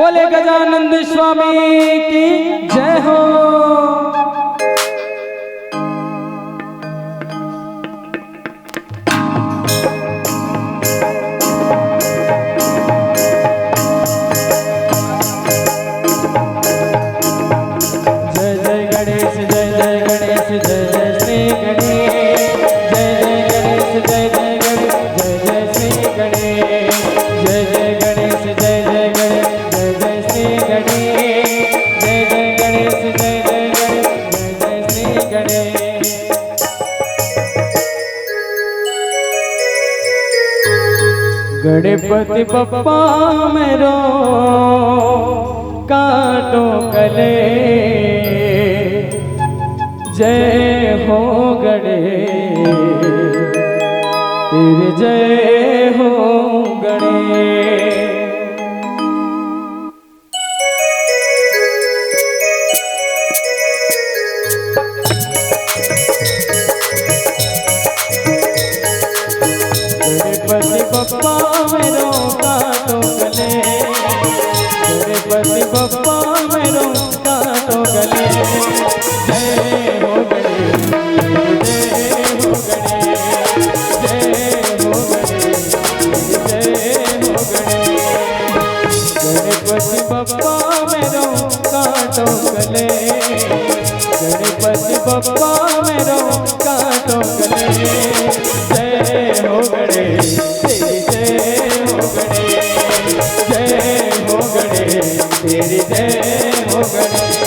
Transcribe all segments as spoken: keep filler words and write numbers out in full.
बोले गजानंद स्वामी की जय हो। जय जय गणेश, जय जय गणेश, जय जय श्री गणेश। जय जय गणेश, जय जय गणेश, जय जय श्री गणेश। जय जय गणेश, जय जय गणेश, जय जय श्री गणेश। जय जय गणेश, जय जय गणेश, जय जय श्री गणेश। गणपति बप्पा मेरो काटो कले, जय हो गणेश, तेरी जय हो गणेश। गणपति बप्पा मेरो काटो कले, गणपति बप्पा मेरो काटो कले। जय हो गणेश, जय हो गणेश, जय हो गणेश, जय हो गणेश। गणपति बप्पा मेरो काटो कले, गणपति बप्पा मेरो काटो कले। जय हो गणेश, तेरी जय हो गणेश, जय हो गणेश, तेरी जय हो गणेश।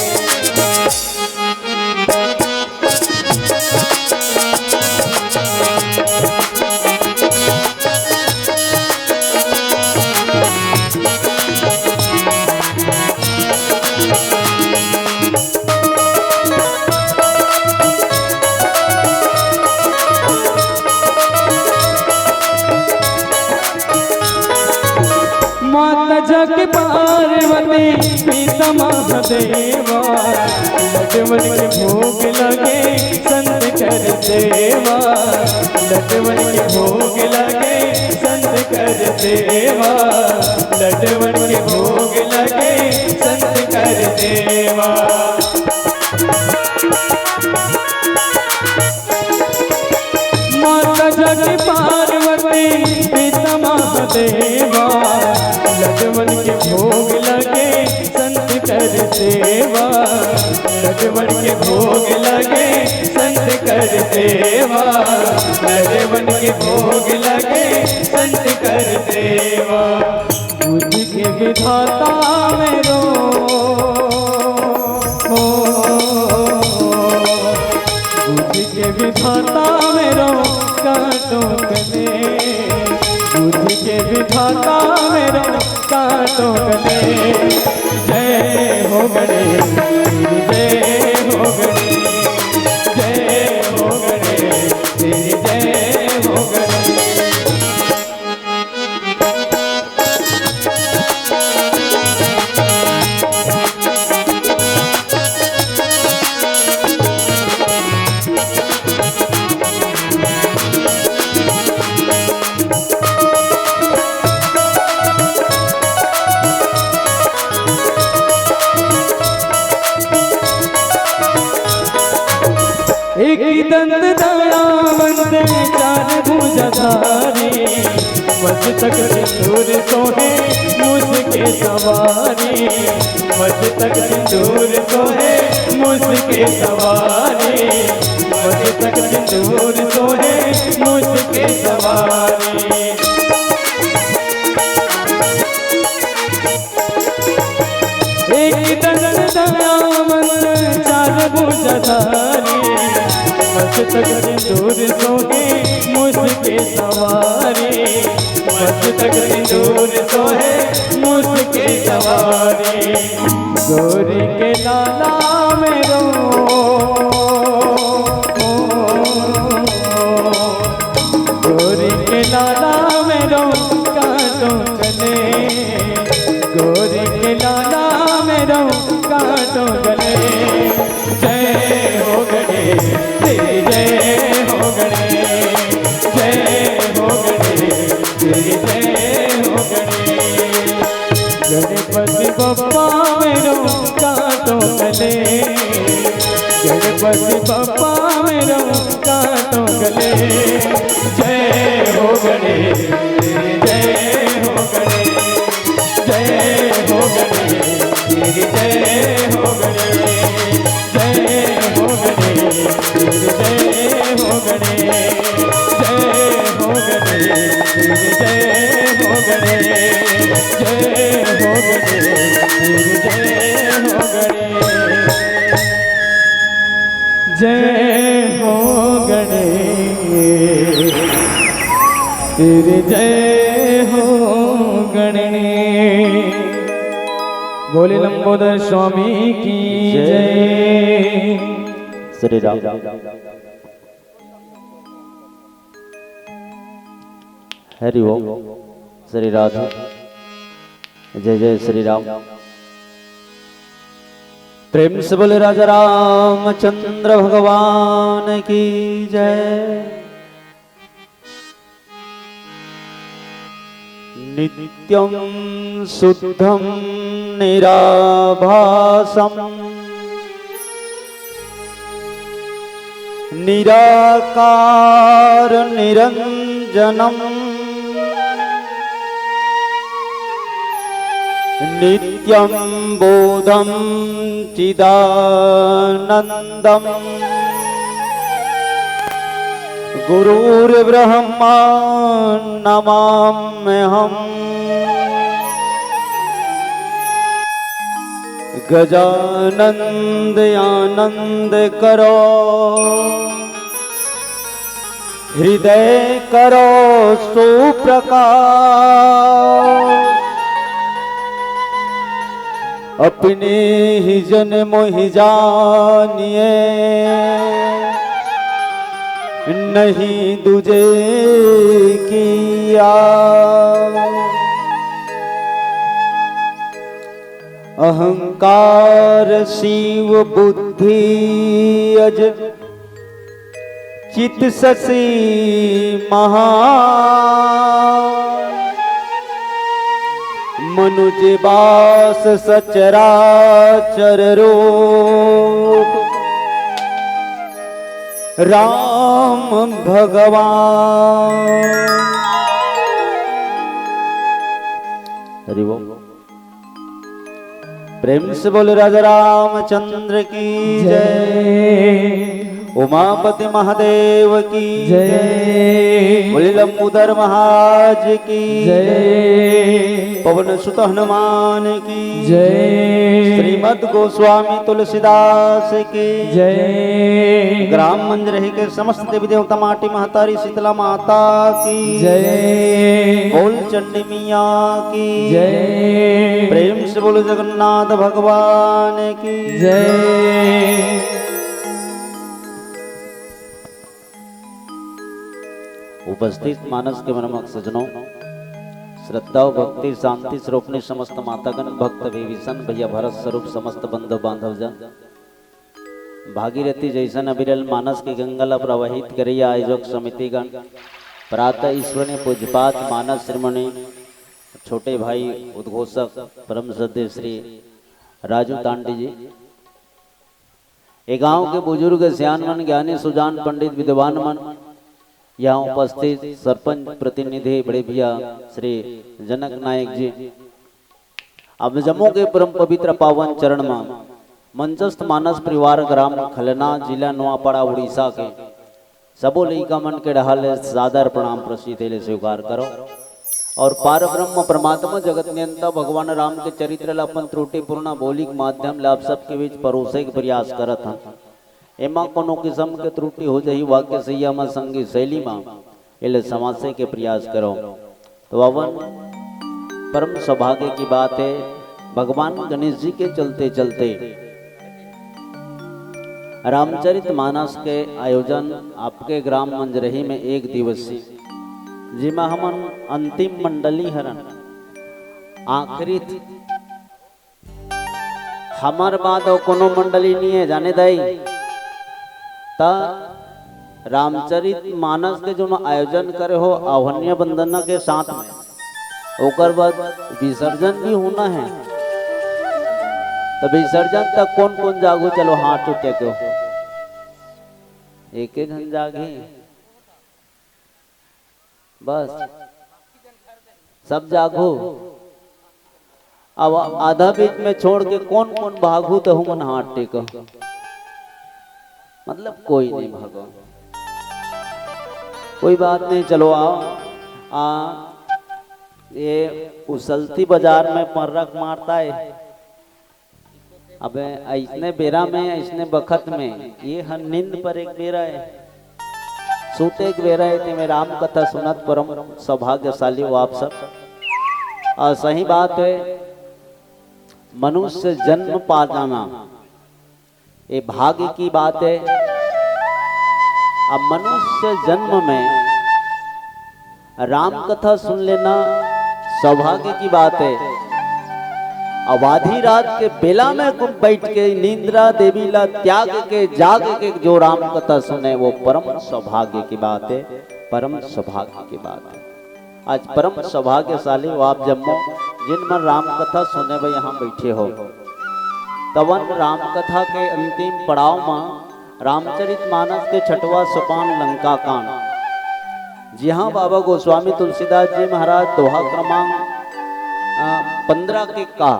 माता जाके पार्वती पिता महादेवा, लड्डुवन के भोग लगे संत कर सेवा, लड्डुवन के भोग लगे संत कर सेवा, लड्डुवन के भोग लगे संत कर सेवा। माता जग पार्वती पिता महादेवा, लड्डुवन के भोग लगे संत कर सेवा, लड्डुवन के भोग लगे संत कर सेवा, लड्डुवन के भोग लगे संत कर सेवा। बुद्धि के विधाता मेरो, हो, बुद्धि के विधाता मेरो काटो कले, बुद्धि के विधाता मेरो काटो कले। जय हो गणेश, जय हो गणेश, जय हो गणेश, जय हो गणेश। एक दंत दयावंत चार भुजाधारी, मस्तक सिंदूर सोहे मूस के सवारी, मस्तक सिंदूर सोहे मूस के सवारी, मस्तक सिंदूर सोहे मूस के सवारी। एक दंत दयावंत चार भुजाधारी, मस्तक सिंदूर सोहे मूस के सवारी, मस्तक सिंदूर सोहे मूस के सवारी। गोरी के लाला मेरो, गोरी के लाला मेरो काटो कले, गोरी के लाला मेरो काटो कले। जय हो गणेश, तेरी जय हो गणेश, जय हो गणेश, तेरी जय हो गणेश। गणपति बप्पा मेरो काटो गले, गणपति बप्पा मेरो काटो गले। जय हो गणेश, जय हो गणेश, जय हो गणेश, जय हो गणेश। जय हो गणेश, जय हो गणेश, जय हो गणेश, जय हो गणेश, जय हो गणेश, जय हो गणेश। जय हो गणेश, जय हो गणेश। बोले लंबोदर स्वामी की जय। जय। श्री राम। हरि ओम। श्री राधे। जय जय श्री राम। प्रेम से बोले राजा रामचंद्र भगवान की जय। नित्यं शुद्धं निराभासं निराकार निरंजनम्। नित्यं बोधं चिदानन्दम्। गुरुर्ब्रह्मा नमाम्यहम्। गजानन्द आनन्द करो। हृदय करो सुप्रकाश। अपने ही जन मोहि जानिए, नहीं दूजे की आस। अहंकार शिव बुद्धि अज चित शशि महा। मनुज बास सचराचर रूप राम भगवान। हरि ओम। प्रेम से बोले राजा रामचंद्र की जय। जय। उमापति महादेव की जय। बोले लंबोदर महाराज की जय। पवन सुत हनुमान की जय। श्रीमद गोस्वामी तुलसीदास की जय। ग्राम मंजरही के समस्त देवी देवता, माटी महतारी शीतला माता की जय। बोल चंडी मैया की जय। प्रेम से बोलो जगन्नाथ भगवान की जय। उपस्थित मानस के मनमक सजनों, श्रद्धा और भक्ति शांति स्वरूपनी समस्त मातागण, भक्त विभीषण भैया, भरत स्वरूप समस्त बंधु बांधव जन, भागीरथी जैसन अविरल मानस के गंगा ला प्रवाहित करैया आयोजक समितिगण, प्रातः ईश्वरनीय पूज्यपाद मानस शिरोमणि छोटे भाई उद्घोषक परम श्रद्धेय श्री राजू तांडी जी, ए गांव के बुजुर्ग सियान मन, ज्ञानी सुजान, पंडित विद्वान मन, यहाँ उपस्थित सरपंच प्रतिनिधि बड़े भैया श्री जनक नायक जी, अब जम्मो के परम पवित्र पावन चरण म मंचस्थ मानस परिवार ग्राम खलना, जिला नवापाड़ा, उड़ीसा के सबो लइका मन के डहार ले सादर प्रणाम प्रस्तुति ले स्वीकार करो। और पार ब्रह्म परमात्मा जगत नियंता भगवान राम के चरित्र ला अपन त्रुटिपूर्ण बोली के माध्यम ले आप सबके बीच परोसे के प्रयास करत हन। एमा कोनो किसम के त्रुटि हो जाही, वाक्य सैया म, संगी शैली म, एले समासे के प्रयास करो। तो अवन परम सौभाग्य की बात है, भगवान गणेश जी के चलते चलते रामचरित मानस के आयोजन आपके ग्राम मंजरही में एक दिवसीय, जेमा हमन अंतिम मंडली हरन, आखिरी हमर बाद अउ कोनो मंडली नइ हे, जाने दाई। त रामचरित मानस के जोन आयोजन करे हो आह्वन्य वंदना के साथ में, ओकर बाद विसर्जन भी होना है। तो विसर्जन तक कोन कोन जागहू, चलो हाथ उठे के हो। एक एक झन जागही, बस सब जागहू। अब आधा बीच में छोड़ के कोन कोन भागहू, तहू मन हाथ टेको। मतलब कोई नहीं भागो, कोई बात नहीं। चलो आओ। आ, ये उसलती बाजार में पर्रा मारता है। अबे अइसने बेरा में, अइसने बखत में, ये हर नींद पर एक बेरा है, सूते एक बेरा है, तेमे राम कथा सुनत परम सौभाग्यशाली हो आप सब। और सही बात है, मनुष्य जन्म पा जाना, ये भाग्य की बात है। अब मनुष्य जन्म में राम कथा सुन लेना सौभाग्य की बात है। अब आधी रात के बेला में कुम बैठ के निंद्रा देवी ला त्याग के, जाग के जो राम कथा सुने, वो परम सौभाग्य की बात है, परम सौभाग्य की बात है। आज परम सौभाग्यशाली हो आप जम्मो, जिन मन राम कथा सुने बर यहाँ बैठे हो। तवन राम कथा के अंतिम पड़ाव मा रामचरित मानस के छठवा सोपान लंका कांड, जिहाँ बाबा गोस्वामी तुलसीदास जी महाराज दोहा क्रमांक, अ, पन्द्रह के का,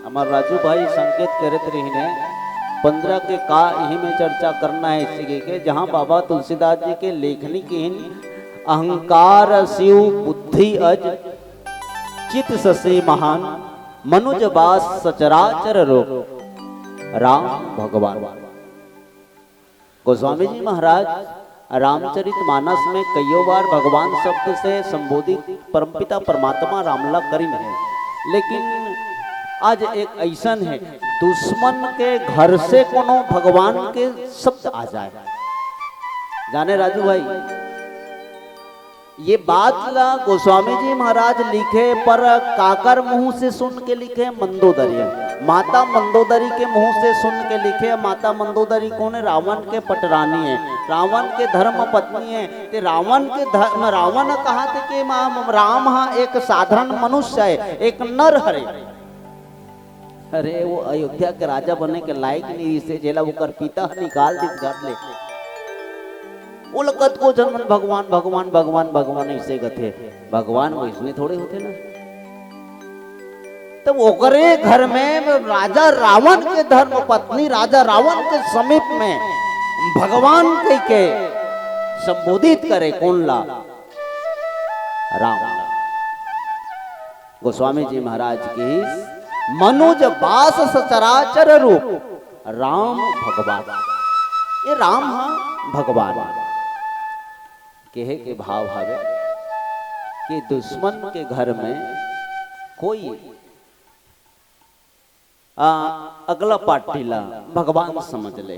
हमार राजू भाई संकेत करत रहिन हे, पन्द्रह के का इही में चर्चा करना है इसी के, जहाँ बाबा तुलसीदास जी के लेखनी किहिन, अहंकार सिव बुद्धि अज चित ससे महान, मनुज बास सचराचर रूप, राम भगवान। गोस्वामी जी महाराज रामचरित मानस में कइयों बार भगवान शब्द से संबोधित परमपिता परमात्मा राम ला करिन हे, लेकिन आज एक अइसन हे, दुश्मन के घर से कोनो भगवान के शब्द आ जाए। जाने राजू भाई, ये बात ला गोस्वामी जी महाराज लिखे, पर काकर मुंह से सुन के लिखे? मंदोदरी, माता मंदोदरी के मुंह से सुन के लिखे। माता मंदोदरी कोन हे? रावण के पटरानी हे, रावण के धर्म पत्नी हे। ते रावण के धर्म, रावण कहा थे कि मा-, राम हा एक साधारण मनुष्य हे, एक नर हरे। अरे, वो अयोध्या के राजा बने के लायक नहीं रिहिसे, जेला ओकर पिता ह निकाल दिस घर ले। ओला कतको झन मन भगवान, भगवान, भगवान, भगवान अइसे कथे। भगवान वइसने थोड़े होथे ना। तब ओकरे घर में राजा रावण के धर्म पत्नी राजा रावण के समीप में भगवान कहिके संबोधित करे कोन ला? राम। गोस्वामी जी महाराज की मनुज बास सचराचर रूप राम भगवान। ये राम हा भगवान। कहे के भाव हवे कि दुश्मन के घर में कोई, आ, अगला पार्टी ला भगवान समझ ले,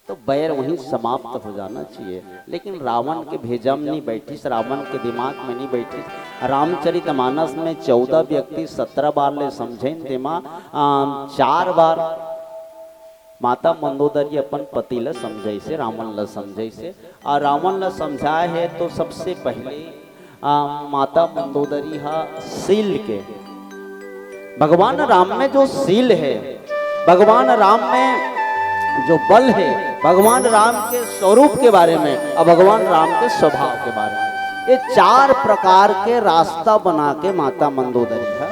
तो बैर वहीं समाप्त हो जाना चाहिए। लेकिन रावण के भेजा में नहीं बैठिस, रावण के दिमाग में नहीं बैठिस। रामचरित मानस में चौदह व्यक्ति सत्रह बार ले समझेन, तेमा, आ, चार बार माता मंदोदरी अपन पति ला समझाइसे, रावण ला समझाइसे। और रावण ला समझाए हे तो सबसे पहले, आ, माता मंदोदरी हा शील के, भगवान राम में जो शील हे, भगवान राम में जो बल हे, भगवान राम के स्वरूप के बारे में और भगवान राम के स्वभाव के बारे में, ये चार प्रकार के रास्ता बना के माता मंदोदरी हा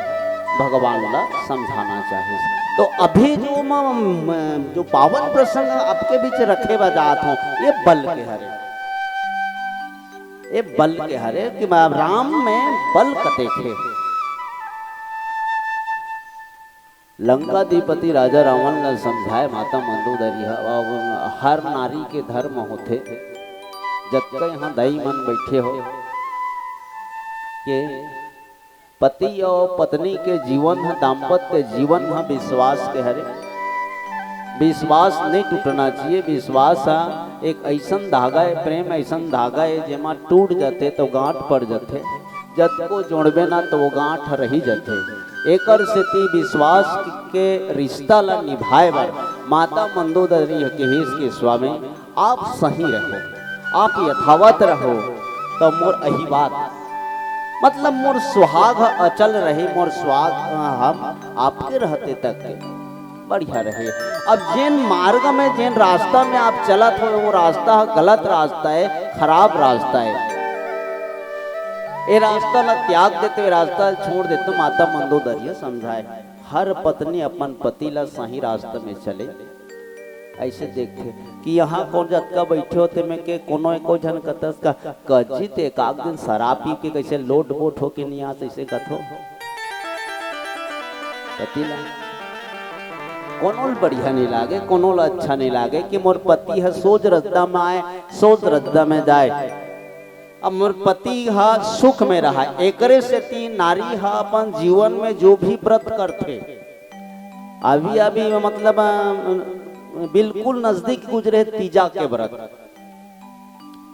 भगवान ला समझाना चाहिए। तो अभी जो म-, म-, जो पावन प्रसंग आपके बीच रखे बर जात हों, ये बल के हरे, ये बल के हरे कि मा-, राम में बल कतेक हे। लंकाधिपति राजा रावण ला समझाए माता मंदोदरी ह, अब हर नारी के धर्म होथे, जतका यहाँ दाई मन बैठे हो, के पति और पत्नी के जीवन ह, दाम्पत्य जीवन ह विश्वास के हरे। विश्वास नहीं टूटना चाहिए। विश्वास ह एक अइसन धागा हे, प्रेम अइसन धागा हे, जेमा टूट जाथे तो गांठ पड़ जाथे, जतको जोड़बे ना तो वो गांठ रही जाथे। एकर सेती विश्वास के रिश्ता ला निभाए बर माता मंदोदरी ह किहिस कि स्वामी, आप सही रहो, आप यथावत रहो, त मोर अही बात, मतलब मोर सुहाग ह अचल रहे, मोर सुहाग, अ, हम आपके रहते तक के बढ़िया रहे। अब जेन मार्ग में, जेन रास्ता में आप चलत हो, वो रास्ता ह गलत रास्ता है, खराब रास्ता है। ए रास्ता ला त्याग देते, ए रास्ता ला छोड़ देते, माता मंदोदरी ह समझाए। हर पत्नी अपन पति ला सही रास्ता में चले, ऐसे देखथे कि यहाँ कोन जतका बैठे होते में के कोनो एको झन कतस का कजी ते एक आध दिन शराब पी के कैसे लोट बोट होके नहीं आत, ऐसे कथो। पति ला कोनो ल बढ़िया नहीं लागे, कोनो ल अच्छा नहीं लागे कि मोर पति ह सोज रद्दा में आए, सोज रद्दा में जाए। अब मोर पति ह सुख में रहा, एकरे सेती नारी ह अपन जीवन में जो भी व्रत करथे, अभी, अभी मतलब, अ, बिल्कुल नजदीक गुजरे तीजा के व्रत।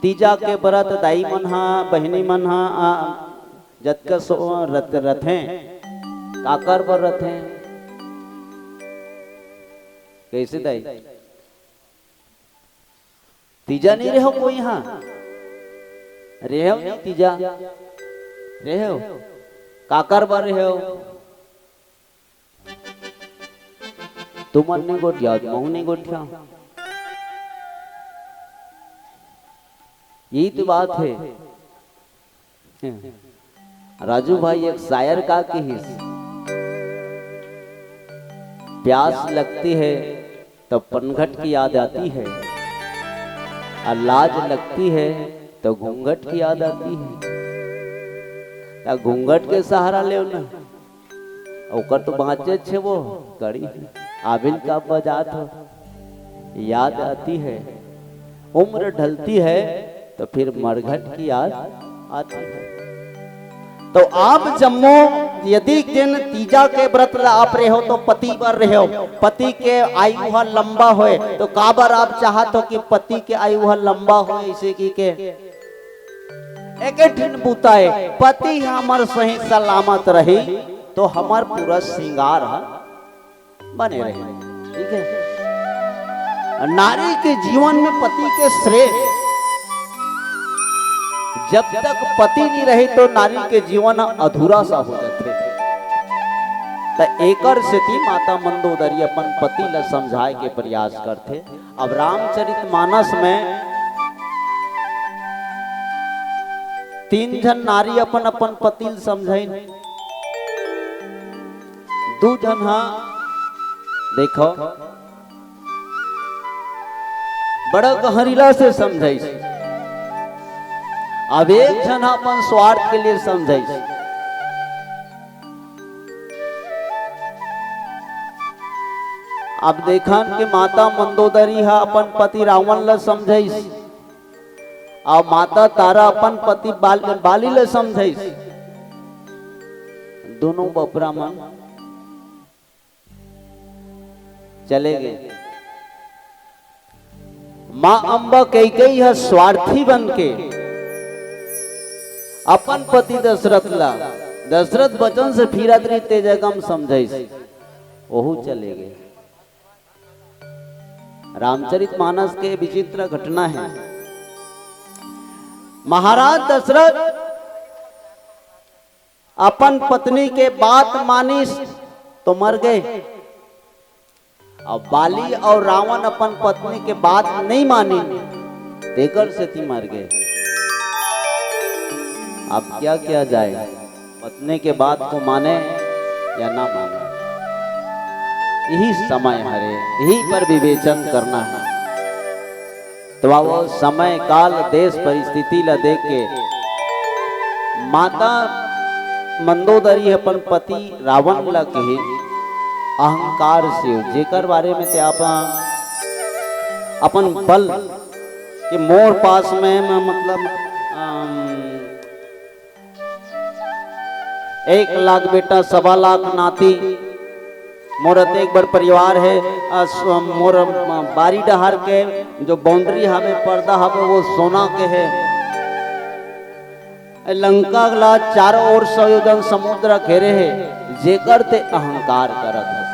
तीजा के व्रत दाई मन ह, बहिनी मन ह, अ, जतका सो रथ, रथें, काकर बर रथें? कैसे दाई? तीजा नहीं रहो कोई यहाँ? रहो नहीं तीजा? रहो? काकर बर रहो? तुमन नहीं गोठिया, महू नहीं गोठिया। यही तो बात है। राजू भाई एक शायर का किहिस, प्यास लगती है तो पनघट की याद आती है, और लाज लगती है तो घूंघट की याद आती है। त घूंघट के सहारा लेव ना, ओकर तो बाँचे छे वो कड़ी, आबिल का बजात हो, याद आती है। उम्र ढलती है तो फिर मरघट की याद आती है। तो आप जम्मो यदि दिन तीजा के व्रत ला आप रहे हो तो पति बर रहे हो, पति के आयु ह लंबा होए, तो काबर आप चाहत हो कि पति के आयु ह लंबा होए? इसे की के एक ठिन बुता है, पति हमर सही सलामत रही तो हमर पूरा श्रृंगार ह बने रहे। ठीक है, नारी के जीवन में पति के श्रेय, जब तक पति नहीं रहे तो नारी के जीवन अधूरा सा हो जाथे। त एकर सेती माता मंदोदरी अपन पति ल समझाए के प्रयास करथे। अब रामचरित मानस में तीन झन नारी अपन अपन पति ल समझाइन। दू झन हा देखो बड़ा गहरीला से समझाइस, अब एक झन हा अपन स्वार्थ के लिए समझाइस। अब देखन कि माता मंदोदरी हा अपन पति रावण ला समझाइस, अउ माता तारा अपन पति बाल-, बाली ला समझाइस। दोनों बपरा मन चले गए। माँ अम्बा कैकेयी ह स्वार्थी बन के अपन पति दशरथ ला, दशरथ वचन से फिरत रही तेजगम समझाइस, ओहू चले गए। रामचरित मानस के विचित्र घटना है। महाराज दशरथ अपन पत्नी के बात मानिस तो मर गए। अब बाली और रावण अपन पत्नी के बात नहीं मानिन, तेकर सेती मर गए। अब क्या किया जाए, पत्नी के बात को माने या ना माने, यही समय हरे, यही पर विवेचन करना है। तो वो समय, काल, देश, परिस्थिति ला देख के माता मंदोदरी अपन पति रावण ला कहे, अहंकार से हो, जेकर बारे में ते आप अपन बल के मोर पास में, म-, मतलब, अम, एक लाख बेटा, सवा लाख नाती, मोर अतेक बड़ परिवार है। अ, स-, मोर, अ, बारी डहार के जो boundary हवे, पर्दा हवे, वो सोना के है। लंका ला चारों ओर सौ योजन समुद्र घेरे है, जेकर ते अहंकार करत है।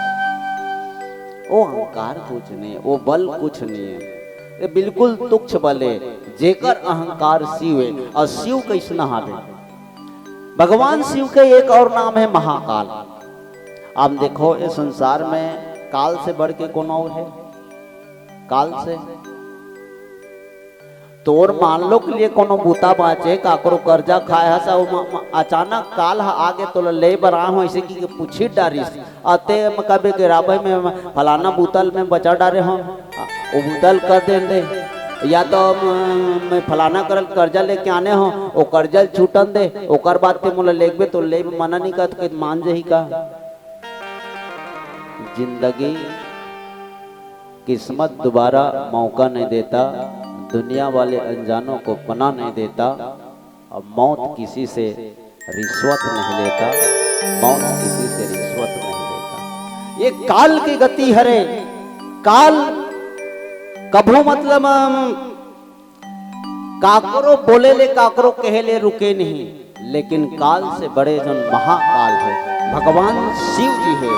वो अहंकार कुछ नहीं है, वो बल कुछ नहीं है, ये बिल्कुल तुच्छ बल है, जेकर अहंकार शिव है। और शिव कैसना हावे? भगवान शिव के एक और नाम है महाकाल। आप देखो, ये संसार में काल से बढ़ के कोनो और है? काल से तोर मान लो के लिए कोनो बूता बाचे, काकरो कर्जा खाए हस, अउ म-, म-, अचानक काल ह आगे तोला ले बर आए हो, ऐसे कि पूछी डारिस, अते म कबे के राबे में फलाना बूतल में बचा डारे हो, ओ बूतल कर देन दे, या तो म-, मैं फलाना करल कर्जा लेके आने हो, ओ कर्जा छूटन दे, ओकर बाद ते मोला लेगबे तो लेब, मना नहीं करत के मान जही का? जिंदगी किस्मत दोबारा मौका नहीं देता, दुनिया वाले अनजानों को पनाह नहीं देता, और मौत किसी से रिश्वत नहीं लेता, मौत किसी से रिश्वत नहीं लेता। ये काल की गति हरे। काल कभू मतलब, अम, काकरो बोले ले, काकरो कहे ले रुके नहीं, लेकिन काल से बड़े जन महाकाल है, भगवान शिव जी है।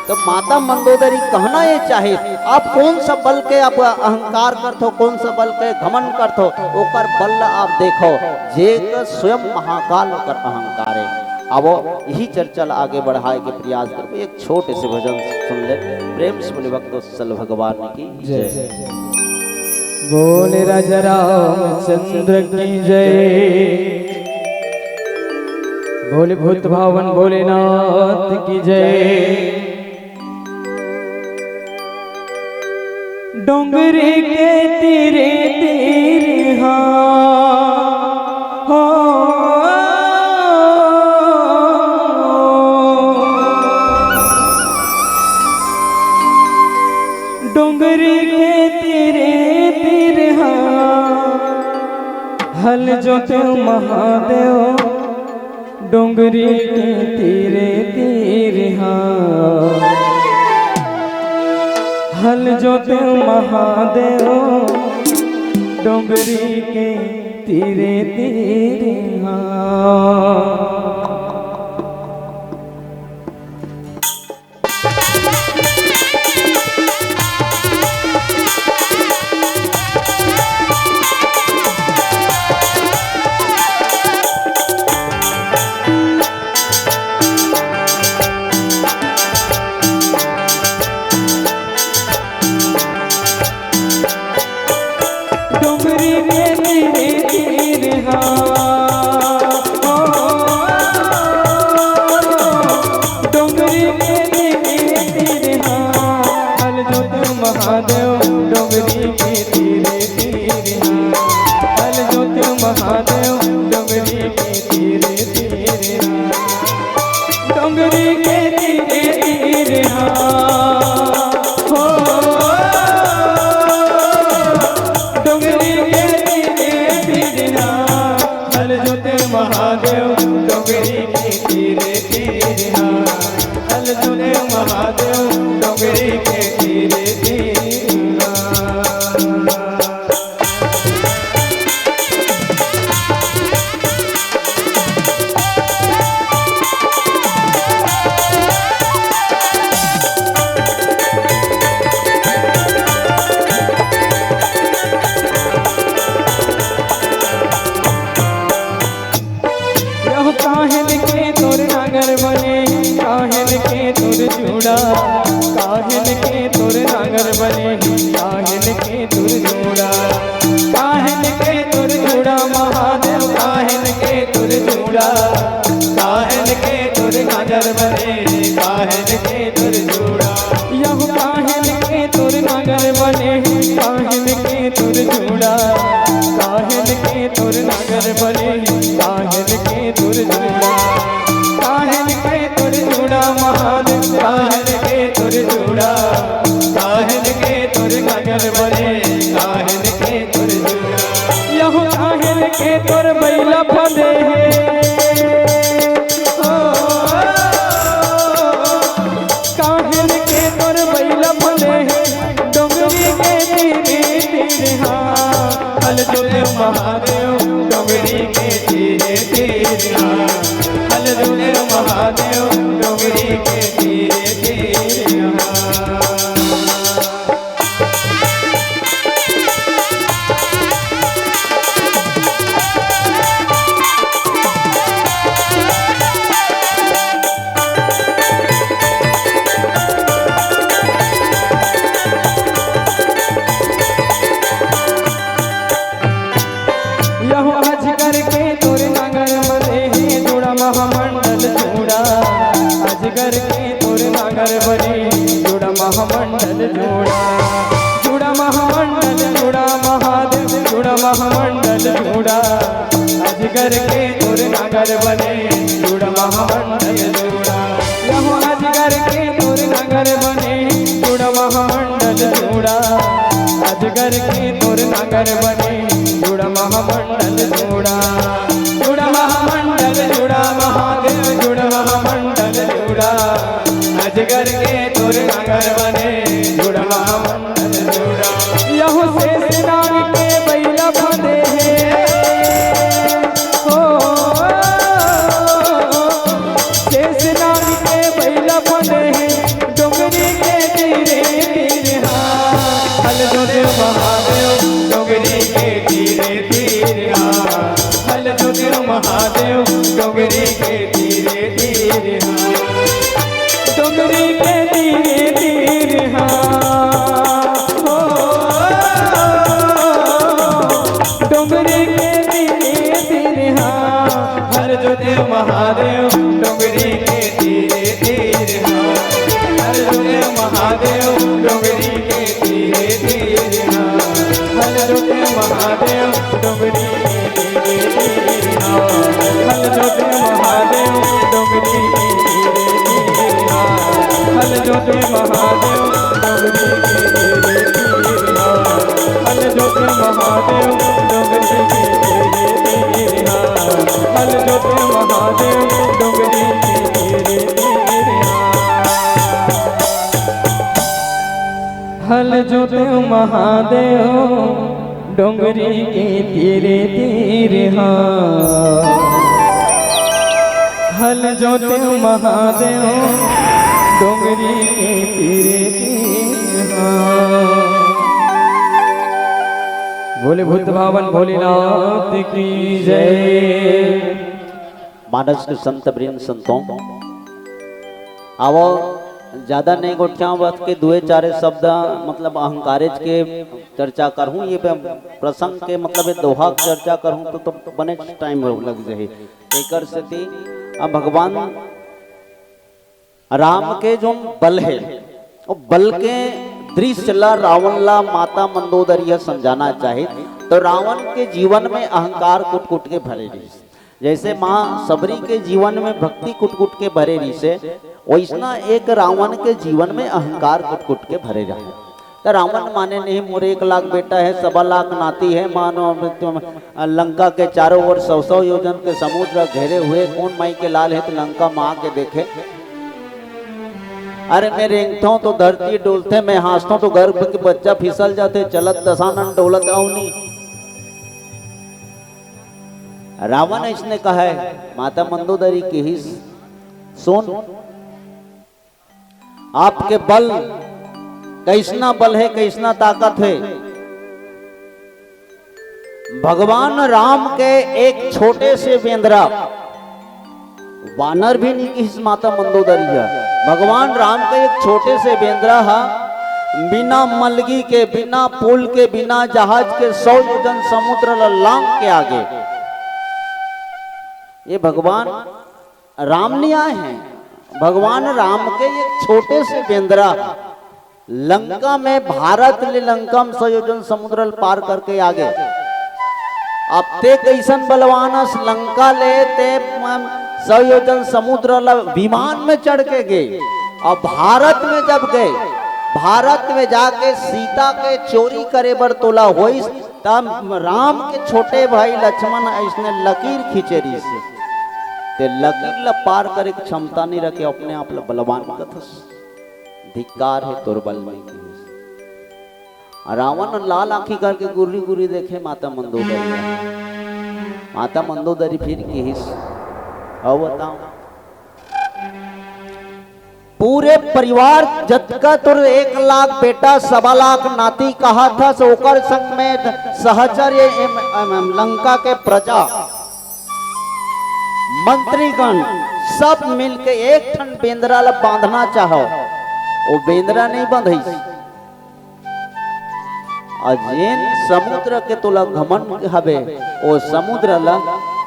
तो माता मंदोदरी कहना ये चाहे, आप कौन सा बल के आप अहंकार करथो, कौन सा बल के घमंड करथो, ओकर बल ला आप देखो, जे एक स्वयं महाकाल ओकर अहंकार है। अब यही चर्चा ला आगे बढ़ाए के प्रयास करबो। एक छोटे से भजन सुन ले, प्रेम से बोले भक्तों, सल भगवान की जय। जय। बोले राजा रामचंद्र की जय, बोले भूत भावन भोलेनाथ की जय। डोंगरी के तीरे तीर हाँ, हो। डोंगरी के तीरे तीर हाँ, हल जोत महादेव। डोंगरी के तीरे तीर हाँ, हल जोत महादेव। डोंगरी के तीरे तीर हाँ। डोंगरी के तीरे तीर हाँ, ओ, डोंगरी के तीरे तीर हाँ, हल जोत महादेव। डोंगरी के तीरे तीर हाँ, हल जोत महादेव। डोंगरी के तीरे तीर हाँ, डोंगरी के तीरे तीर हाँ, हो। डोंगरी के तीरे तीर हाँ, हल जोते महादेव। डोंगरी के तीरे तीर हाँ, हल जोते महादेव। डोंगरी के तीरे तीर हाँ। यह काहन के तोर नागर बने, काहन के तोर जूड़ा, काहन के तोर नागर बने, काहन के तोर जूड़ा, काहन के तोर जूड़ा महादेव, काहन के तोर जूड़ा, काहन के तोर नागर बने, काहन के तोर जूड़ा। यह काहन के तोर नागर बने, काहन के तोर जूड़ा, काहन के तोर नागर बने, काहन के तोर जूड़ा, काहन के तोर जूड़ा महादेव, काहन के तोर जूड़ा, काहन के तोर नागर बने, काहन के तोर जूड़ा। यहू काहन के तोर बैला फंदे हे, ओ, काहन के तोर बैला फंदे हे, डोंगरी के तीरे तीर हाँ। हल जोते महादेव डोंगरी के तीरे तीर हाँ। हल जोते महादेव डोंगरी के तीरे तीर हाँ। नागर बने जुड़ा महामंडल जुड़ा, जुड़ा महामंडल जुड़ा महादेव, जुड़ा महामंडल जुड़ा। अजगर के तोर नागर बने जुड़ा महामंडल जुड़ा, यहो अजगर के तोर नागर बने जुड़ा महामंडल जुड़ा। अजगर के तोर नागर बने जुड़ा महामंडल जुड़ा, जुड़ा महामंडल जुड़ा महादेव, जुड़ा महामंडल जुड़ा। अजगर के तोर नागर बने जुड़ा महामंडल जुड़ा। यहू शेष नाग के बैला फंदे हे। ओ, शेष नाग के बैला फंदे हे। डोंगरी के तीरे तीर हा, हल जो देव महादेव। डोंगरी के तीरे तीर हा, हल जो देव महादेव। डोंगरी के तीरे तीर हा, डोंगरी के तीरे तीर हा। ओ, डोंगरी के तीरे तीर हा, हल जो देव महादेव। डोंगरी के तीरे तीर हा, हल जो देव महादेव। डोंगरी के तीरे तीर हा, हल जो देव महादेव। डोंगरी के तीरे तीर हा, हल जो देव महादेव। डोंगरी के तीरे तीर हा, हल जो देव महादेव। डोंगरी के तीरे तीर हा, हल जो देव महादेव। डोंगरी के तीरे तीर हा, हल जो देव महादेव। डोंगरी के तीरे तीर हा, हल जो देव महादेव। डोंगरी के तीरे तीर हा, हल जो देव महादेव। डोंगरी के तीरे तीर हा। बोले भूत भावन भोलेनाथ की जय। मानस के संत वृंद संतों, आवो, ज्यादा नहीं गोठियावत के दुए चारे शब्द, मतलब अहंकारेज के चर्चा करहूँ। ये पे प्रसंग के, मतलब ये दोहा के चर्चा करहूँ तो, तो बने टाइम लग जाही। एकर सेती अब भगवान राम के जो बल हे, वो बल के दृश्य ला रावण ला माता मंदोदरी ह समझाना चाहे। तो रावण के जीवन में अहंकार कुट कुट के भरे रहिस। जैसे माँ सबरी के जीवन में भक्ति कुट कुट के भरे रहिसे, वैसना एक रावण के जीवन में अहंकार कुट कुट के भरे रहे। त रावण माने नहीं, मोर एक लाख बेटा है, सवा लाख नाती है, मानो तुम लंका के चारों ओर सौ सौ योजन के समुद्र घेरे हुए, कौन माई के लाल है तो लंका माँ के देखे। अरे मैं रेंगथों तो धरती डोलथे, मैं हाँसथों तो गर्भ के बच्चा फिसल जाथे, चलत दसानन डोलत अवनी। रावण इसने कहा है, माता मंदोदरी किहिस, सुन, आपके बल, कैसना बल है, कैसना ताकत है। भगवान राम के एक छोटे से बेंदरा, वानर भी नहीं किहिस माता मंदोदरी ह। भगवान राम के एक छोटे से बेंदरा ह, बिना मलगी के, बिना पुल के, बिना जहाज के सौ योजन समुद्र ल लांग के आगे। ये भगवान राम नहीं आए हैं, भगवान राम के एक छोटे से बेंदरा ह। लंका में, भारत ले लंका में सौ योजन समुद्र ल पार करके आ गे। अब ते कैसन बलवान अस, लंका ले ते, म, सौ योजन समुद्र ल विमान में चढ़ के गे। अब भारत में जब गए, भारत में जाके सीता के चोरी करे बर तोला होइस, तब राम के छोटे भाई लक्ष्मण अइसने लकीर खींचे रहिस। ते लकीर ल पार करे के क्षमता नहीं रखे, अपने आप ल बलवान कथस। धिक्कार हे तोर बल में किहिस। रावण लाल आंखी करके गुर्री गुर्री देखे माता मंदोदरी। माता मंदोदरी फिर किहिस, "अउ बताओ, पूरे परिवार जतका तोर एक लाख बेटा, सवा लाख नाती कहाथस, ओकर संग में सहचर्य एम, एम, एम, लंका के प्रजा, मंत्रीगण सब मिलके एक ठन बेंदरा ल बांधना चाहो, वो बेंदरा नहीं बंधइस। अउ जेन समुद्र के तोला घमंड हवे, वो समुद्र ल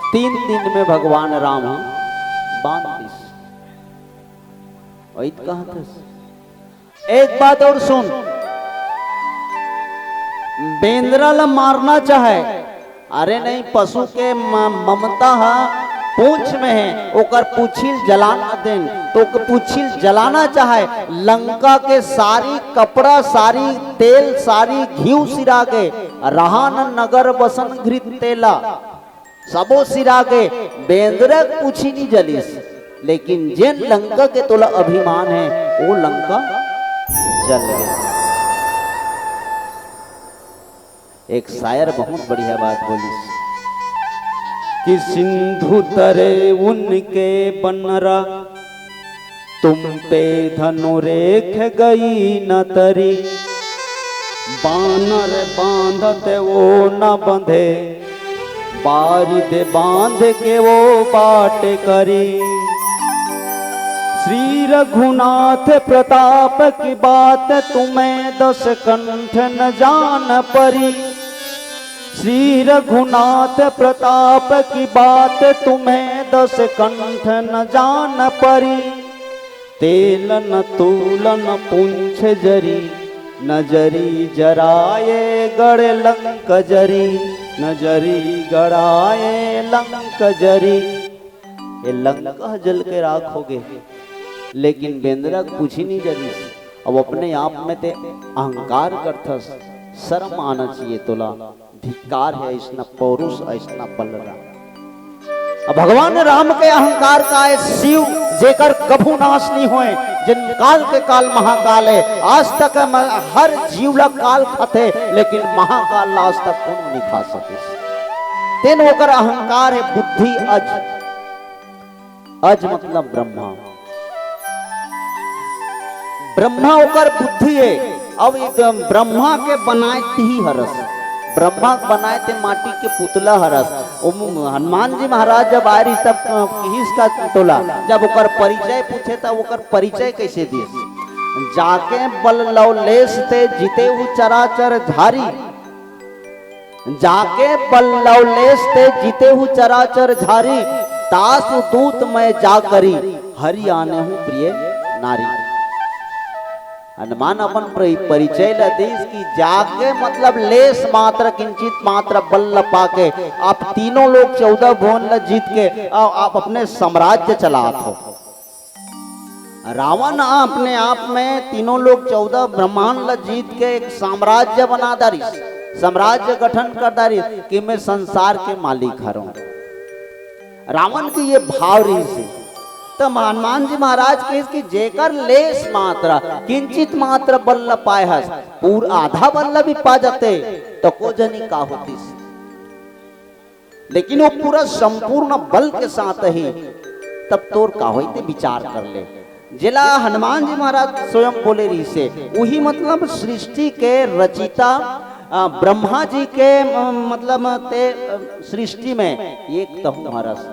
तीन दिन में भगवान राम ह बांध दिस।" वही तो कहत हस। एक बात और सुन, बेंदरा ला मारना चाहे, अरे नहीं, पशु के म-, ममता ह पूंछ में है, ओकर पूछिल जलाना देन, तो ओकर पूछिल जलाना चाहे, लंका के सारी कपड़ा, सारी तेल, सारी घीव सिरा गे, रहा न नगर बसन घृत तेला, सबो सिरा गे, बेंदरा के पूछी नी जलिस, लेकिन जेन लंका के तोला अभिमान है, वो लंका जल गे। एक शायर बहुत बढ़िया बात बोलिस कि सिंधु तरे उनके बनरा, तुम पे धनुरेख गई न तरी। बानर बांधत वो न बंधे, बारिद बांध के वो बाट करी। श्री रघुनाथ प्रताप की बात, तुम्हें दस कंठ न जान परी। श्री रघुनाथ प्रताप की बात, तुम्हें दस कंठ न जान परी। तेलन तूलन पुंछ जरी, नजरी जराए गड़ लंक जरी, नजरी गड़ाए लंक जरी। ये लंका जल के राख हो गे, लेकिन बेंदरा के पूछी नी जलिस। अब अपने आप में ते अहंकार करथस, शर्म आना चाहिए तोला। धिक्कार है अइसना पौरुष, अइसना बलरा। अब भगवान राम के अहंकार का है शिव, जेकर कभू नाश नहीं होए, जिन काल के काल महाकाल है, आज तक हम हर जीव ला काल खाथे, लेकिन महाकाल ला आज तक कोनो नहीं खा सके। तेन ओकर अहंकार है बुद्धि अज, अज मतलब ब्रह्मा। ब्रह्मा ओकर बुद्धि हे। अब ये ब्रह्मा के बनाए तिही हरस, ब्रह्मा के बनाए ते माटी के पुतला हरस। ओ मु-, हनुमान जी महाराज जब आए रहिस तब, अ, किहिस का तोला, जब ओकर परिचय पूछे तब ओकर परिचय कैसे दिस? जाके बल लवलेश ते जितेहु चराचर धारी। जाके बल लवलेश ते जितेहु चराचर धारी, तासु दूत मैं जा करी, हरि आनेहु प्रिय नारी। हनुमान अपन परि-, परिचय ल दिस कि जाके मतलब लेश मात्र, किंचित मात्र बल ल पाके आप तीनों लोग चौदह भुवन ल जीत के आ-, आप अपने साम्राज्य चलात हो। रावण अपने आप में तीनों लोग चौदह ब्रह्मांड ल जीत के एक साम्राज्य बना डारिस, साम्राज्य गठन कर डारिस कि मैं संसार के मालिक हरंव। रावण के ये भाव रहिस हे। त हनुमान जी महाराज कहिस कि जेकर लेश मात्र, किंचित मात्र बल ल पाए हस, पूरा आधा बल ल भी पा जाते, त को जनी का होतिस। लेकिन वो पूरा संपूर्ण बल के साथ ही, तब तोर का होई ते विचार कर ले। जेला हनुमान जी महाराज स्वयं बोले रहिस हे, वही मतलब सृष्टि के रचिता, अ, ब्रह्मा जी के, अ, मतलब ते, अ, सृष्टि में एक तहूँ हरस।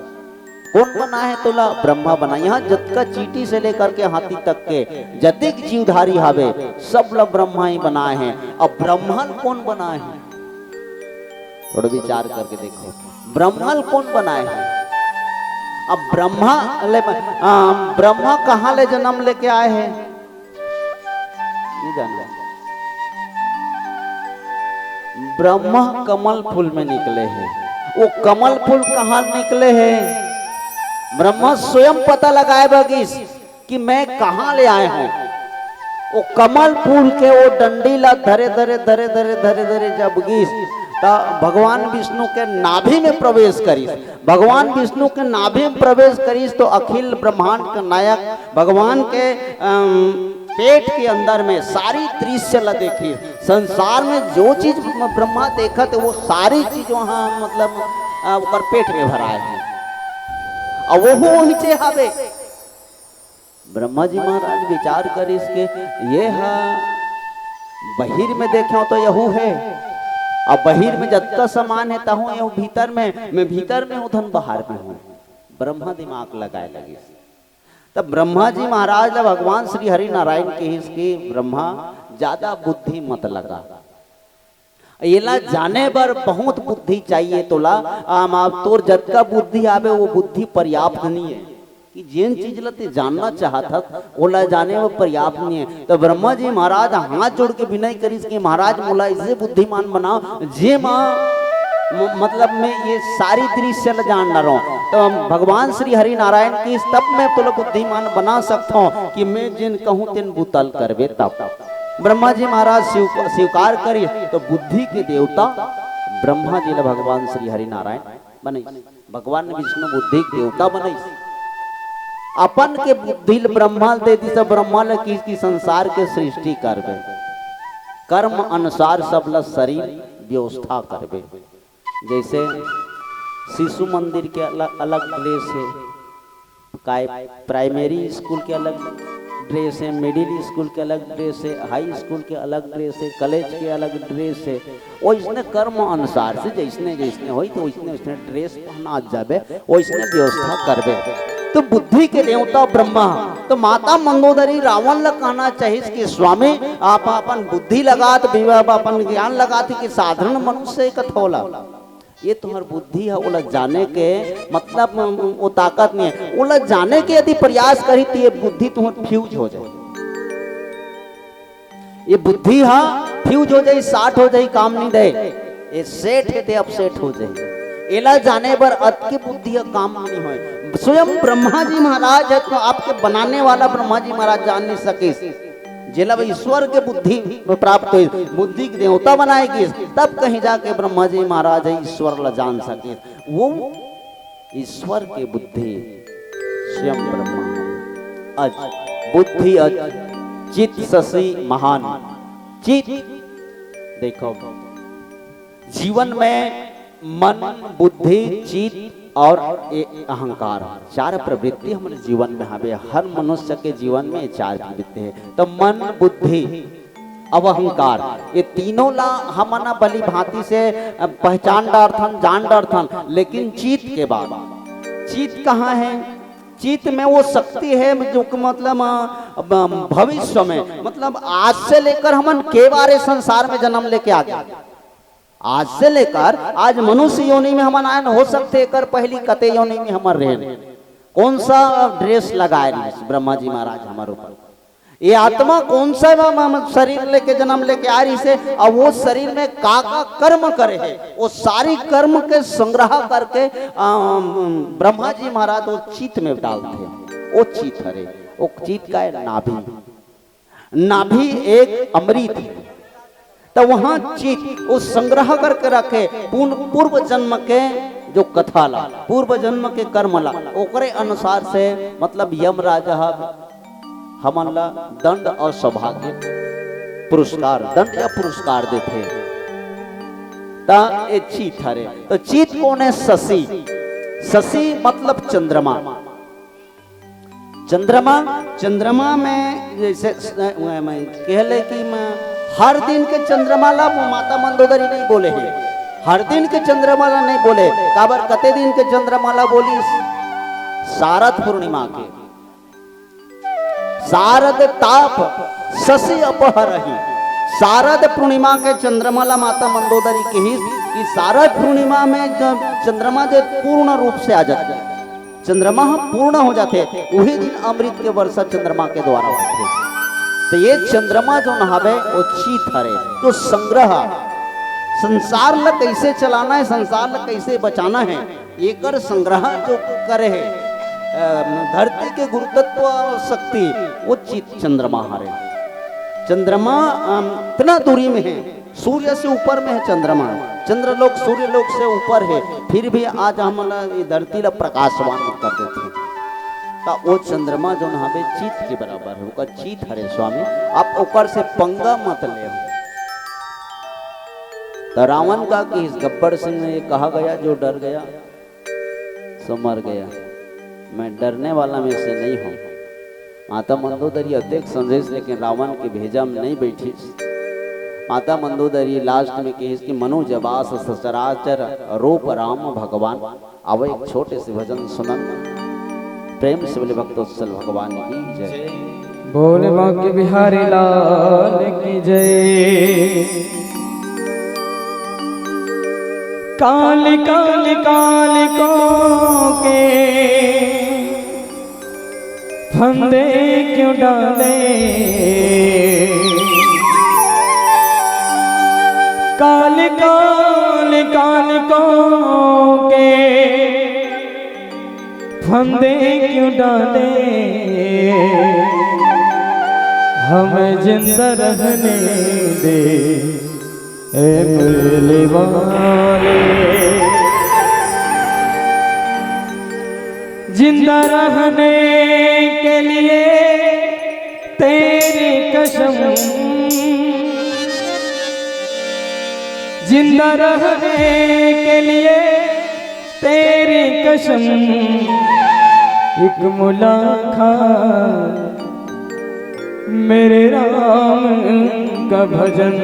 कोन बनाए हे तोला? ब्रह्मा बनाए। यहाँ जतका चींटी से लेकर के हाथी तक के जतेक जीवधारी हावे, सब ला ब्रह्मा ही बनाए हे। अब ब्रह्मा ल कोन बनाए हे? थोड़ा विचार करके देखो, ब्रह्मा ल कोन बनाए हे? अब ब्रह्मा ले, आ, ब्रह्मा कहाँ ले जन्म लेके आए हे? नहीं जाने। ब्रह्मा कमल फूल में निकले हे। वो कमल फूल कहाँ निकले हे? ब्रह्मा स्वयं पता लगाए बर गिस कि मैं कहाँ ले आए हूँ। वो कमल फूल के वो डंडी ला धरे, धरे, धरे, धरे, धरे, धरे जब गिस, त भगवान विष्णु के नाभि में प्रवेश करिस। भगवान विष्णु के नाभि में प्रवेश करिस तो अखिल ब्रह्मांड के नायक भगवान के, अम, पेट के अंदर में सारी दृश्य ला देखिस। संसार में जो चीज ब्रह्मा देखत हे, वो सारी चीज वहाँ, मतलब, अ, ओकर पेट में भराए हे। अब वो वही चे हवे। ब्रह्मा जी महाराज विचार करिस के, ये हा बहिर में देखेंव तो यहू हे, अब बहिर में जतका समान हे तहूँ यहू भीतर में, मैं भीतर में हूँ धन बहार में हूँ। ब्रह्मा दिमाग लगाए लगिस। तब ब्रह्मा जी महाराज ला भगवान श्री हरि नारायण कहिस कि ब्रह्मा, ज्यादा बुद्धि मत लगा। एला जाने बर बहुत बुद्धि चाहिए तोला। आम आप तोर जतका बुद्धि आवे, वो बुद्धि पर्याप्त नहीं है। कि जेन चीज ला ते जानना चाहत हस, ओला जाने वो पर्याप्त नहीं है। तो ब्रह्मा जी महाराज हाथ जोड़ के विनय करिस कि महाराज, मोला ऐसे बुद्धिमान बनाओ, जे मा म-, मतलब मैं ये सारी दृश्य ला जान डारों। तो हम भगवान श्री हरि नारायण की तब मैं तोला बुद्धिमान बना सकता हूँ कि मैं जिन कहूँ तेन बुतल करबे तब। ब्रह्मा जी महाराज स्वीक-, स्वीकार करिस, तो बुद्धि के देवता ब्रह्मा जी ला भगवान श्री हरि नारायण बनइस। भगवान विष्णु बुद्धि के देवता बनइस। अपन के बुद्धि ल ब्रह्मा ल दे दिस, ब्रह्मा ल किहिस कि संसार के सृष्टि करबे, कर्म अनुसार सब ल शरीर व्यवस्था करबे। जैसे शिशु मंदिर के अलग, अलग ड्रेस है, काय प्राइमरी स्कूल के अलग ड्रेस है, मिडिल स्कूल के अलग ड्रेस है, हाई स्कूल के अलग ड्रेस है, कॉलेज के अलग ड्रेस है। वैसने कर्म अनुसार से जैसने जैसने होई तो वैसने वैसने ड्रेस पहना जाबे, वैसने व्यवस्था करबे। तो बुद्धि के देवता ब्रह्मा, तो माता मंदोदरी रावण ला कहना चाहिस कि स्वामी, आप अपन बुद्धि लगात, विवेक, अपन ज्ञान लगात कि साधारण मनुष्य कथोला। ये तुम्हार बुद्धि है, ओला जाने के मतलब वो ताकत नहीं है। ओला जाने के यदि प्रयास करी तो ये बुद्धि तुम्हार फ्यूज हो जाए, ये बुद्धि हा फ्यूज हो जाई, शार्ट हो जाई, काम नहीं दे। ये सेट है ते अपसेट हो जाई। एला जाने बर अतकी बुद्धि हा काम नहीं होय। स्वयं ब्रह्मा जी महाराज है तो आपके बनाने वाला ब्रह्मा जी महाराज जान नहीं सकिस। जेला ईश्वर के बुद्धि प्राप्त होई, बुद्धि के देवता बनाए गिस, तब कहीं जाके ब्रह्मा जी महाराज है ईश्वर ला जान सकिस। वो ईश्वर के बुद्धि स्वयं ब्रह्मा है। अज बुद्धि अज चित शशि महान। चित, देखो, जीवन में मन, बुद्धि, चित और ए-, अहंकार, चार प्रवृत्ति हमारे जीवन में हवे। हर मनुष्य के जीवन में चार प्रवृत्ति है। तो मन, बुद्धि, अब अहंकार, ये तीनों ला हमन ह भली भांति से, अ, पहचान डारथन, जान डारथन, लेकिन चित के बात, चित कहाँ है? चित में वो शक्ति है जो कि मतलब, अ, ब-, भविष्य में, मतलब आज से लेकर हमन के बारे संसार में जन्म लेके आ गए। आज से लेकर आज मनुष्य योनि में हमन आयन, हो सकथे एकर पहली कते योनि में हमन रहेन। कौन सा ड्रेस लगाए रहिस ब्रह्मा जी महाराज हमर ऊपर? ये आत्मा कौन सा म-, म-, शरीर लेके, जन्म लेके आ रहिस हे, और वो शरीर में का का कर्म करे हे, वो सारी कर्म के संग्रह करके, अम, ब्रह्मा जी महाराज वो चित में डालथे। वो चित हरे, वो चित का है नाभि। नाभि एक अमृत है। तो वहाँ चित वो संग्रह करके रखे, पूर्ण पूर्व जन्म के जो कथा ला, पूर्व जन्म के कर्म ला, ओकरे अनुसार से, मतलब, यम राजा ह हमन ला दंड और सौभाग्य पुरस्कार, दंड या पुरस्कार देथे। त ये चित हरे। तो चित कौन है? शशि। शशि मतलब चंद्रमा। चंद्रमा, चंद्रमा में जैसे स-, मैं कह ले कि मैं हर दिन के चंद्रमा ला वो माता मंदोदरी नहीं बोले हे, हर दिन के चंद्रमा ला नहीं बोले। काबर कते दिन के चंद्रमा ला बोली? शारद पूर्णिमा के। शारद ताप शशि अपहरही। शारद पूर्णिमा के चंद्रमा ला माता मंदोदरी कहिस कि शारद पूर्णिमा में जब चंद्रमा जो पूर्ण रूप से आ जाते, चंद्रमा ह पूर्ण हो जाथे, उही दिन अमृत के वर्षा चंद्रमा के द्वारा होथे। तो ये चंद्रमा जो नहावे, वो चित हरे, जो संग्रह, संसार ला कैसे चलाना है, संसार ला कैसे बचाना है, एकर संग्रह जो करे है, अ, धरती के गुरुतत्व शक्ति, वो चित चंद्रमा हरे। चंद्रमा, अम, इतना दूरी में है, सूर्य से ऊपर में है चंद्रमा, चंद्रलोक सूर्यलोक से ऊपर है, फिर भी आज हमन ला ये धरती ला प्रकाशवान कर देथे। त वो चंद्रमा जो हवे चित के बराबर है, ओकर चित हरे स्वामी, आप ओकर से पंगा मत ले। त रावण का कि इस गब्बर सिंह ने ये कहा गया, जो डर गया सो मर गया, मैं डरने वाला में से नहीं हूँ। माता मंदोदरी अतेक समझिस, लेकिन रावण के भेजा में नहीं बैठिस। माता मंदोदरी लास्ट में कहिस कि मनुजबास सचराचर रूप राम भगवान। आवा एक छोटे से भजन सुनन। प्रेम से बोले भक्तवत्सल भगवान की जय। बोले बांके बिहारी लाल की जय। काली काली कालिकों के फंदे क्यों डाले काल काल कालकों के, फंदे क्यों डाले, हमें जिंदा रहने दे, ए मुरली वाले। जिंदा रहने के लिए तेरी कसम, जिंदा रहने के लिए तेरी कसम, एक मुलाकात मेरे राम का भजन,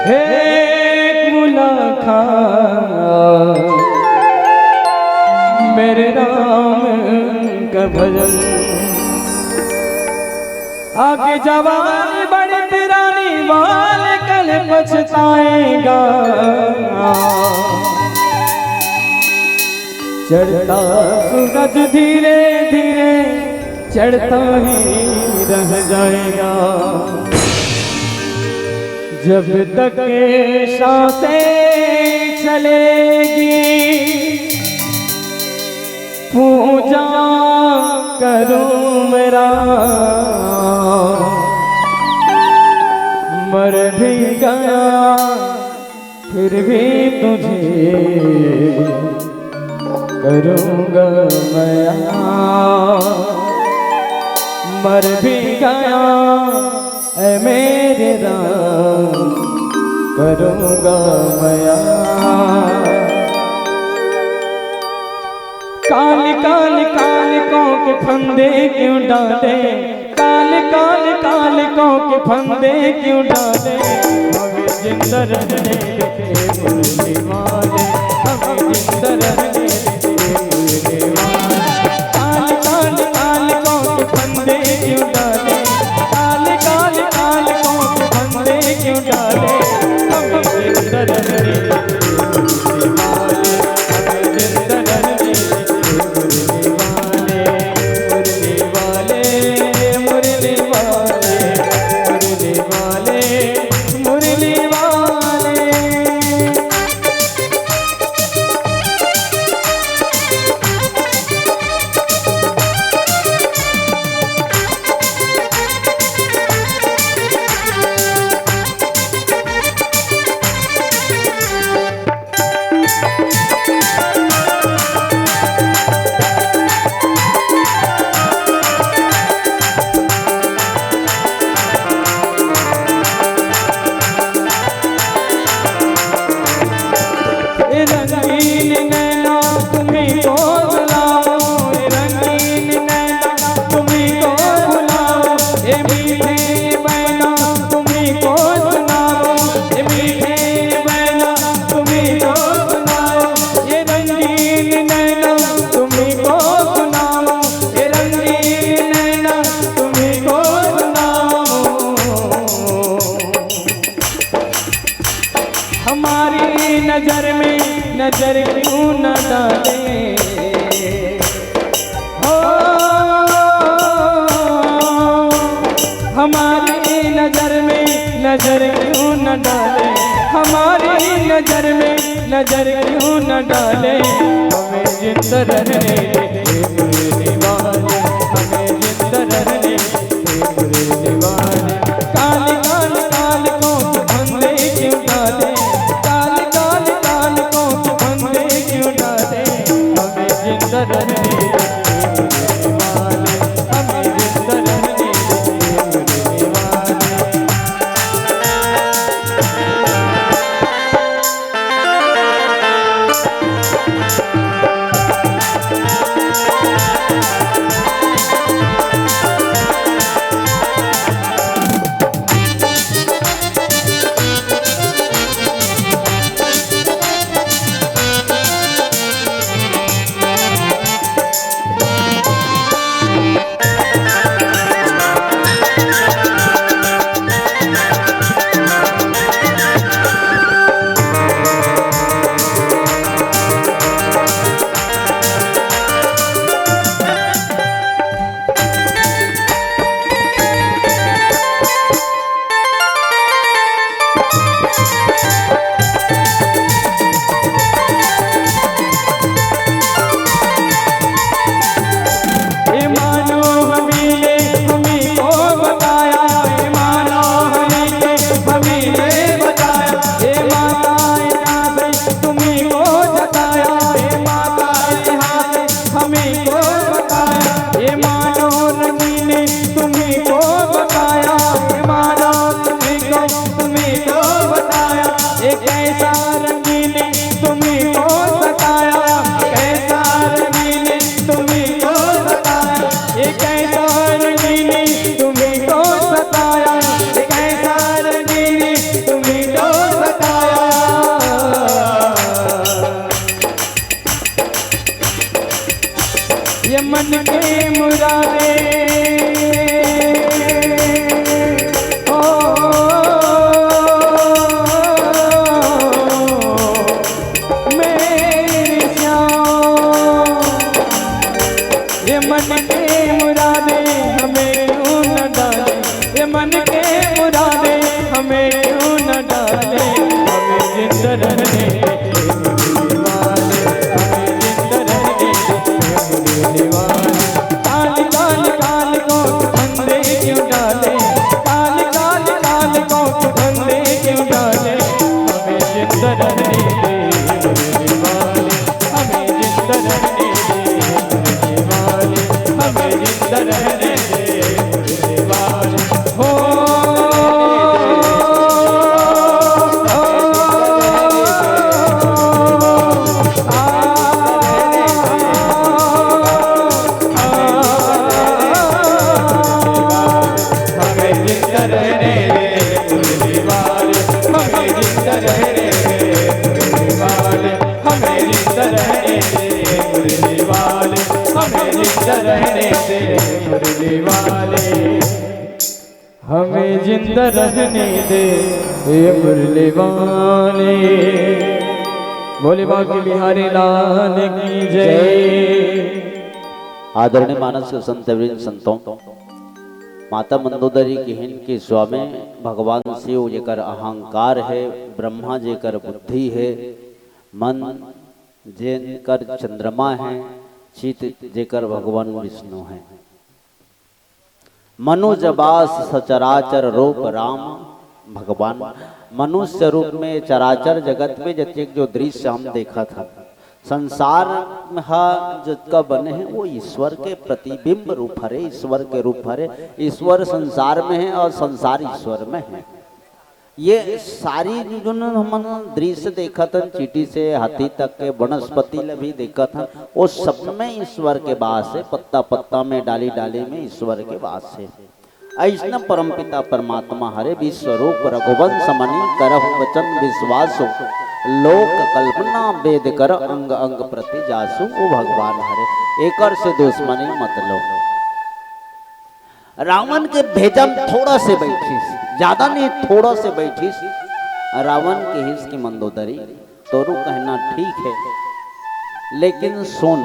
हे एक मुलाकात मेरे राम का भजन। आगे जवानी बढ़ती रानी, बाल कल पछताएगा। चढ़ता सूरज धीरे धीरे चढ़ता ही रह जाएगा। जब तक सांसें चलेगी, पूजा करूं मेरा, मर भी गया फिर भी तुझे करूंगा मैं याद। मर भी गया ऐ मेरे राम, करूंगा मैं याद। काल काल कालकों के फंदे क्यों डाले, काल काल कालकों के फंदे क्यों डाले, हमें जिंदा रहने दे मुरली वाले, हमें जिंदा रहने दे मुरली वाले। काल काल कालकों के फंदे क्यों डाले, काल काल कालकों के फंदे क्यों डाले, हमें जिंदा रहने दे मुरली वाले। ए रंगीन नैना तुम्ही को बुलाओ, ए रंगीन नैना तुम्ही को बुलाओ, ए मीठे बैना तुम्ही को सुनाओ, ए मीठे बैना तुम्ही को सुनाओ, ए रंगीन नैना तुम्ही को सुनाओ, ए रंगीन नैना तुम्ही को सुनाओ। हमारी नजर में नजर क्यों न डाले हो, हमारी नजर में नजर क्यों न डाले, हमारी नजर में नजर क्यों न डाले, हमें जिंदा रहने दे मुरली वाले, हमें जिंदा रहने दे मुरली वाले। काल काल कालकों के फंदे क्यों डाले, काल काल कालकों के फंदे क्यों डाले, हमें जिंदा रहने दे मुरली वाले, हमें जिंदा रहने दे मुरली वाले। रहने दे मुरली वाले, हमें जिंदा रहने दे मुरली वाले, हमें जिंदा रहने दे मुरली वाले, हमें जिंदा रहने दे मुरली वाले, हमें जिंदा रहने दे ये मुरली वाले। बोले बांके बिहारी लाल की जय। आदरणीय मानस के संतवृंद संतों, माता मंदोदरी किहिन कि स्वामी भगवान शिव जेकर अहंकार हे, ब्रह्मा जेकर बुद्धि हे, मन जेकर चंद्रमा हे, चित जेकर भगवान विष्णु हे। मनुज बास सचराचर रूप राम भगवान। मनुष्य रूप में चराचर जगत में जतेक जो दृश्य हम देखत हन, संसार ह जतका बने हे, वो ईश्वर के प्रतिबिंब रूप हरे, ईश्वर के रूप हरे। ईश्वर संसार में हे और संसार ईश्वर में हे। ये सारी जो न हमन दृश्य देखत हन, चींटी से हाथी तक के, वनस्पति ल भी देखत हन, वो सब में ईश्वर के वास हे। पत्ता पत्ता में, डाली डाली में ईश्वर के वास हे। अइसने परमपिता परमात्मा हरे, विश्वरूप रघुवंश मनि करहु वचन विश्वासु, लोक कल्पना वेद कर अंग अंग प्रति जासु। वो भगवान हरे, एकर से दुश्मनी मत लो। रावण के भेजा म थोड़ा से बइठिस, ज्यादा नहीं, थोड़ा से बइठिस। रावण किहिस कि मंदोदरी, तोरो कहना ठीक हे, लेकिन सुन,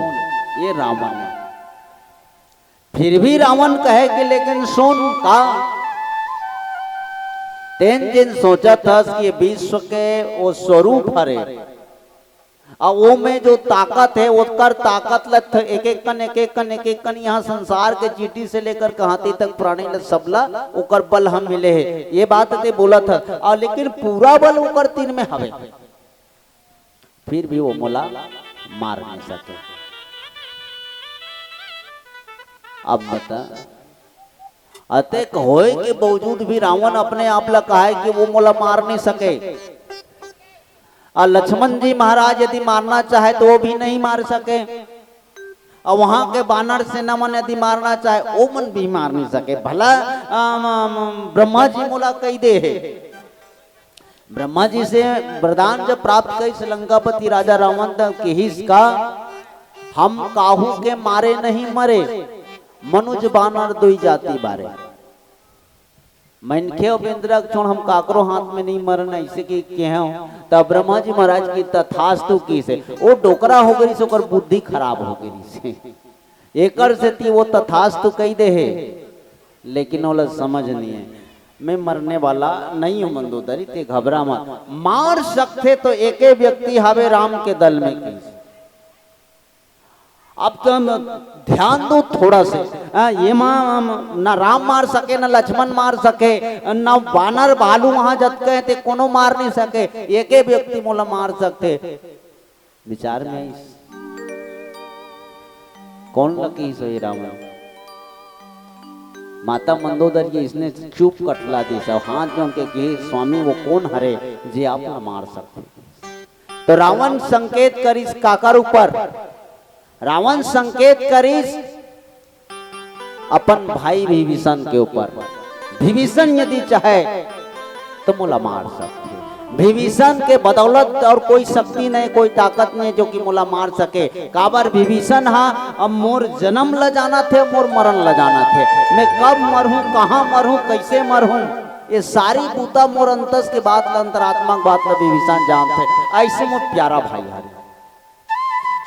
ये रावण हे। फिर भी रावण कहे कि लेकिन सुन का, तेन जेन सोचत हस कि ये विश्व के वो स्वरूप हरे, अउ ओमे जो ताकत हे, ओकर ताकत ल थ-, एक एक कन, एक एक कन, एक एक कन, यहाँ संसार के चींटी से लेकर कहाती तक प्राणी ल सबला ओकर बल ह मिले हे, ये बात ते बोलत हस। अउ लेकिन पूरा बल ओकर तीर में हवे, फिर भी वो मोला मार नहीं सके। अब बता, अतेक होय के बावजूद भी रावण अपने आप ला कहे कि वो मोला मार नहीं सके। अउ लक्ष्मण जी महाराज यदि मारना चाहे तो वो भी नहीं मार सके, अउ वहां के बानर सेना मन यदि मारना चाहे, वो मन भी मार नहीं सके। भला, अम, अम, ब्रह्मा जी मोला कहि दे हे, ब्रह्मा जी से वरदान जब प्राप्त करिस लंकापति राजा रावण, तब किहिस का, हम काहू के मारे नहीं मरे, मनुज बानर दुई जाति बारे। मनखे अउ बेंदरा के छोड़ हम काकरो हाथ में नहीं मरन, अइसे कि केहेंव। तब ब्रह्मा जी महाराज की तथास्तु किहिस हे, वो डोकरा हो गइस, ओकर बुद्धि खराब हो गइस हे। एकर सेती वो तथास्तु कहि दे हे, लेकिन ओला समझ नहीं हे। मैं मरने वाला नहीं हूं मंदोदरी, ते घबरा मत। मार सकथे तो एके व्यक्ति हवे राम के दल में किहिस। अब तो हम ध्यान दो थोड़ा से। हाँ, ये माँ, हम, ना राम मार सके, ना लक्ष्मण मार सके, ना बानर भालू वहां जतके हे, ते कोनो मार नहीं सके। एके व्यक्ति मोला मार सकथे। विचार में आइस। कोन ल किहिस हे रावण? माता मंदोदरी अइसने चुप कटला दिस अउ हाथ जोड़ के किहिस, स्वामी, वो कोन हरे जे आप ला मार सकथे? तो रावण संकेत करिस काकर ऊपर? रावण संकेत करिस अपन भाई विभीषण के ऊपर। विभीषण यदि चाहे तो मोला मार सकथे। विभीषण के बदौलत और कोई शक्ति नहीं, कोई ताकत नहीं जो कि मोला मार सके। काबर विभीषण हा अब मोर जन्म ल जानत हे, मोर मरण ल जानत हे। मैं कब मरहूं, कहां मरहूं, कइसे मरहूं, ये सारी बूता मोर अंतस के बात ल, अंतरात्मा के बात ल विभीषण जानत हे। अइसे मोर प्यारा भाई हरे।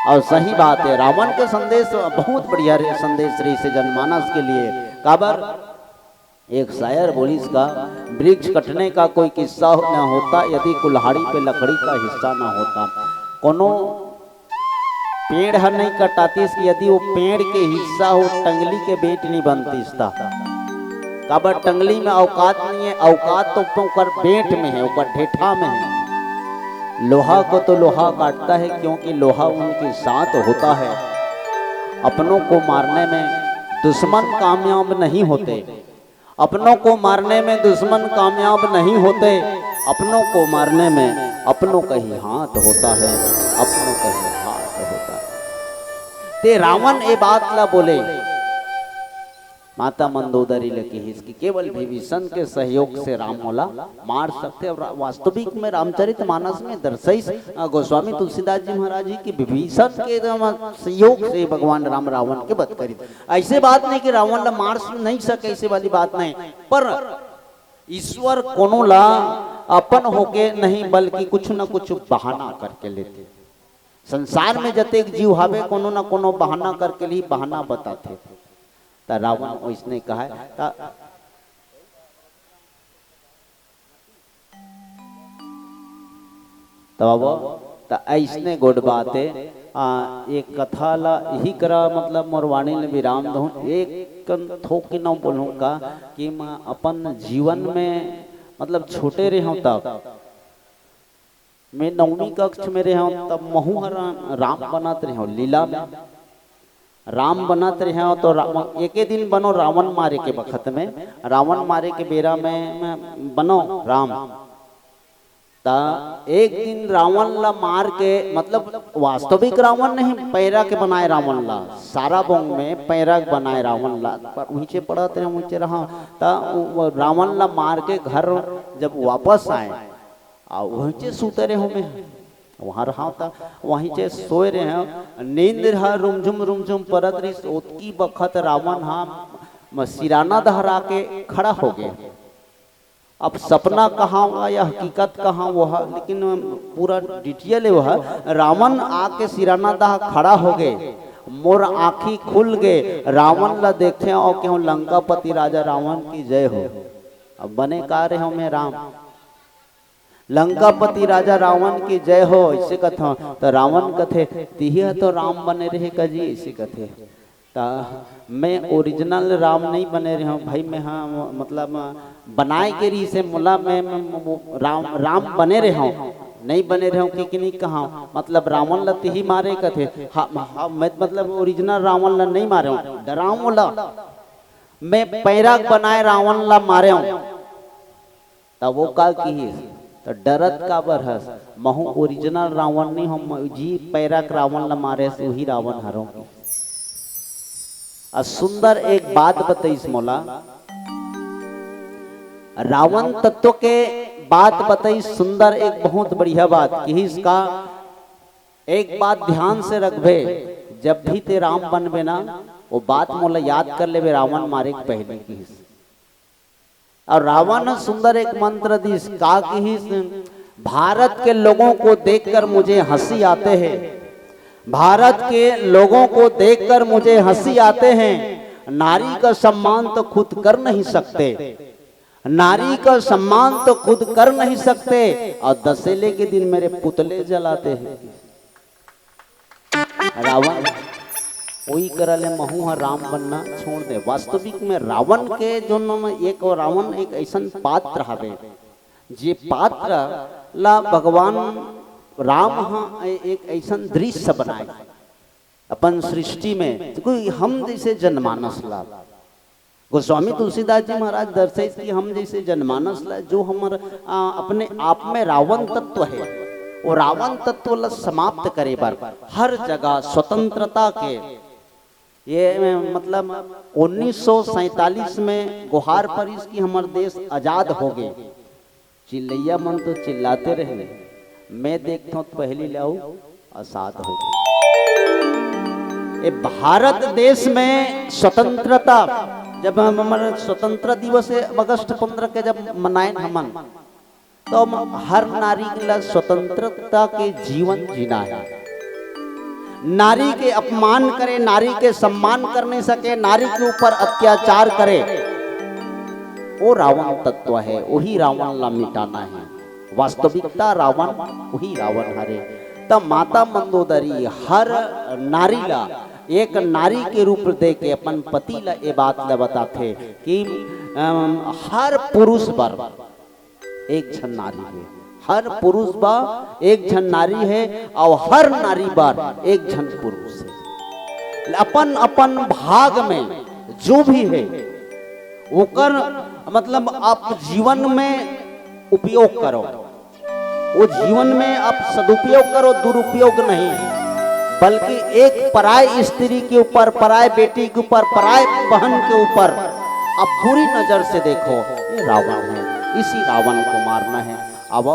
अउ सही बात हे, रावण के संदेश बहुत बढ़िया रे-, संदेश रहिस हे जनमानस के लिए। काबर एक शायर बोलिस का, वृक्ष कटने का कोई किस्सा हो-, न होता यदि कुल्हाड़ी पे लकड़ी का हिस्सा न होता। कोनो पेड़ ह नहीं कटातिस कि यदि वो पेड़ के हिस्सा हो, टंगली के बेंट नहीं बनतिस ता। काबर टंगली में औकात नहीं हे, औकात तो ओकर बेंट में हे, ओकर ढेठा में हे। लोहा को तो लोहा काटता है, क्योंकि लोहा उनके साथ होता है। अपनों को मारने में दुश्मन कामयाब नहीं होते, अपनों को मारने में दुश्मन कामयाब नहीं होते, अपनों को मारने में अपनों का ही हाथ होता है, अपनों का ही हाथ होता है। ते रावण ए बात ला बोले, माता मंदोदरी ल किहिस कि केवल विभीषण के सहयोग से राम मोला मार सकथे। अउ रा-, वास्तविक में रामचरित मानस में दर्शाइस, अ, गोस्वामी तुलसीदास जी महाराज जी कि विभीषण के एकदम सहयोग से भगवान राम रावण के वध करिस। ऐसे बात नहीं कि रावण ला मार नहीं सके, ऐसे वाली बात नहीं, पर ईश्वर कोनो ला अपन होके नहीं, बल्कि कुछ न कुछ बहाना करके लेथे। संसार में जतेक जीव हावे, कोनो न कोनो बहाना करके ही बहाना बताथे। त रावण ओइसने कहाय, त, त बाबा, त अइसने गोठ बात हे। आ, एक कथा ला इही करा, मतलब, मोर वाणी ल विराम दहूँ। एक कन थोकिन बोलहूँ का कि मैं अपन जीवन में, मतलब, छोटे रहेंव तब, मैं नौवीं कक्ष में रहेंव, तब महूँ ह रा-, राम बनत रहेंव लीला में। राम बनत रहेंव तो रा-, एके दिन बनो रावण मारे के बखत में, रावण मारे के बेरा में, में बनो राम। त एक दिन रावण ला मार के, मतलब, वास्तविक रावण नहीं, पैरा के बनाए रावण ला, साराबोंग में पैरा के बनाए रावण ला, पर उहिंचे पड़त रहे, उहिंचे रहा। त उ-, वो रावण ला मार के घर जब वापस आए, आ उहिंचे सुते रहेंव मैं, वहाँ रहा था, वहीं चे सोए रहेंव। नींद ह रुमझुम रुमझुम परत रहिस। ओतकी बखत रावण हा म-, सिराना दहरा के खड़ा हो गए। अब सपना कहाँ हुआ या हकीकत कहाँ हुआ, लेकिन पूरा डिटेल है वह। रावण आके सिराना दहा खड़ा हो गए, मोर आँखी खुल गए, रावण ला देखे अउ कहूँ लंकापति राजा रावण की जय हो। अब बने का रहेंव मैं राम, लंकापति राजा रावण की जय हो, ऐसे कथंव। त रावण कथे, "तिही ह तो राम बने रहे का जी?" ऐसे कथे। त मैं ओरिजिनल राम नहीं बने रहेंव भाई, मैं हा, मतलब, बनाए के रहिसे मोला, मैं, मैं, मैं वो राम, राम बने रहेंव, नहीं बने रहेंव कि, कि नहीं कहंव, मतलब, रावण ला तिही मारे कथे, हा, हा, मैं, मतलब, ओरिजिनल रावण ला नहीं मारेंव, डरांव ओला, मैं पैरा बनाए रावण ला मारेंव। त वो का किहिस, त डरत काबर हस? महूँ ओरिजिनल रावण नहीं हंव, जी पैरा के रावण ला मारे हस, उही रावण हरों। अ सुंदर एक बात बतइस मोला, रावण तत्व के बात बतइस, सुंदर एक बहुत बढ़िया बात किहिस का। एक बात ध्यान से रखबे, जब भी ते राम बनबे ना, वो बात मोला याद कर लेबे, रावण मारे के पहले किहिस। अउ रावण ह सुंदर एक मंत्र दिस, का किहिस, "भारत के लोगों को देखकर मुझे हंसी आते हैं, भारत के लोगों को देखकर मुझे हंसी आते हैं, नारी का सम्मान तो खुद कर नहीं सकते, नारी का सम्मान तो खुद कर नहीं सकते, और दशहरे के दिन मेरे पुतले जलाते हैं।" रावण, ओई करा ले महू ह राम बनना छोड़ दे। वास्तविक में रावण के जो न, एक रावण एक ऐसन पात्र हवे, जे पात्र ला भगवान राम ह एक ऐसन दृश्य बनाए अपन सृष्टि में, कोई हम जैसे जनमानस ला। गोस्वामी तुलसीदास जी महाराज दर्शाइस कि हम जैसे जनमानस ला, जो हमर, आ, अपने आप में रावण तत्व है, वो रावण तत्व ला समाप्त करे बर हर जगह स्वतंत्रता के, ये, मतलब, उन्नीस सौ सैंतालीस में गोहार परिस कि हमर देश आजाद हो गए, चिल्लैया मन तो चिल्लाते रहे, मैं देखथंव त पहली ले अउ असाध हो गए। ए भारत देश में स्वतंत्रता, जब हम, हमर स्वतंत्र दिवस है अगस्त पन्द्रह के जब मनाएन हमन, तो हम हर नारी ला स्वतंत्रता के जीवन जीना है। नारी के अपमान करे, नारी के सम्मान कर नहीं सके, नारी के ऊपर अत्याचार करे, वो रावण तत्व है, वही रावण ला मिटाना है। वास्तविकता रावण वही रावण हरे। त माता मंदोदरी हर नारी ला एक नारी के रूप दे के अपन पति ला ये बात ला बताथे कि, अम, हर पुरुष बर एक झन नारी है, हर पुरुष बर एक झन नारी है, अउ हर नारी बर एक झन पुरुष है। अपन अपन भाग में जो भी है, ओकर, मतलब, आप जीवन में उपयोग करो, वो जीवन में आप सदुपयोग करो, दुरुपयोग नहीं, बल्कि एक पराय स्त्री के ऊपर, पराय बेटी के ऊपर, पराय बहन के ऊपर अब बुरी नजर से देखो, ये रावण है, इसी रावण को मारना है। अब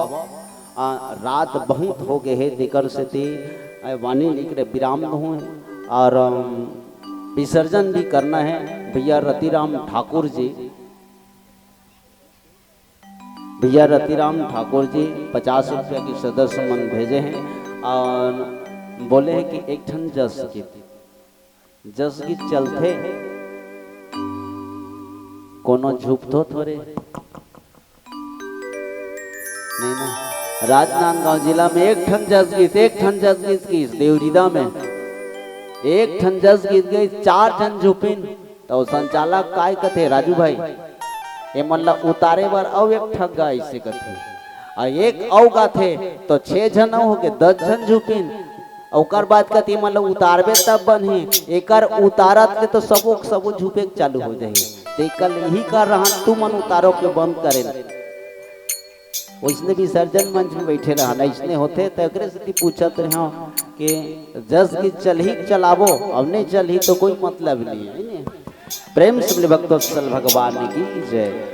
आ, रात बहुत हो गए है, तेकर सेती वाणी लिख रहे विराम दूँ और विसर्जन भी करना है। भैया रतिराम ठाकुर जी, भैया रतिराम ठाकुर जी पचास रुपया के सदस्य मन भेजे हैं और बोले हैं कि एक ठन जस गीत, जस गीत चलथे, कोनो झुपतो थोरे। नहीं ना, राजनांदगांव जिला में एक ठन जस गीत, एक ठन जस गीत की देवरीदा में एक ठन जस गीत गई, चार झन झुपिन। तो संचालक काय कथे, राजू भाई, ये मन ला उतारे बर अउ एक ठग गा, ऐसे कथे। आ एक अउ गाथे तो छह झन अउ होके दस झन झुपिन। ओकर बाद कथे, "ये मन ला उतारबे तब बनही, एकर उतारत ले तो सबो सबो झुपे के चालू हो जाही।" तेकर ले यही कर रहा, तू मन उतारो के बंद करे। वैसने विसर्जन मंच में बैठे रहन, ऐसने होथे। तो एकरे सेती पूछत रहे कि जस गीत चलही चलाबो, अब नहीं चलही तो कोई मतलब नहीं है, नहीं? प्रेम से बोले भक्तवत्सल भगवान की जय।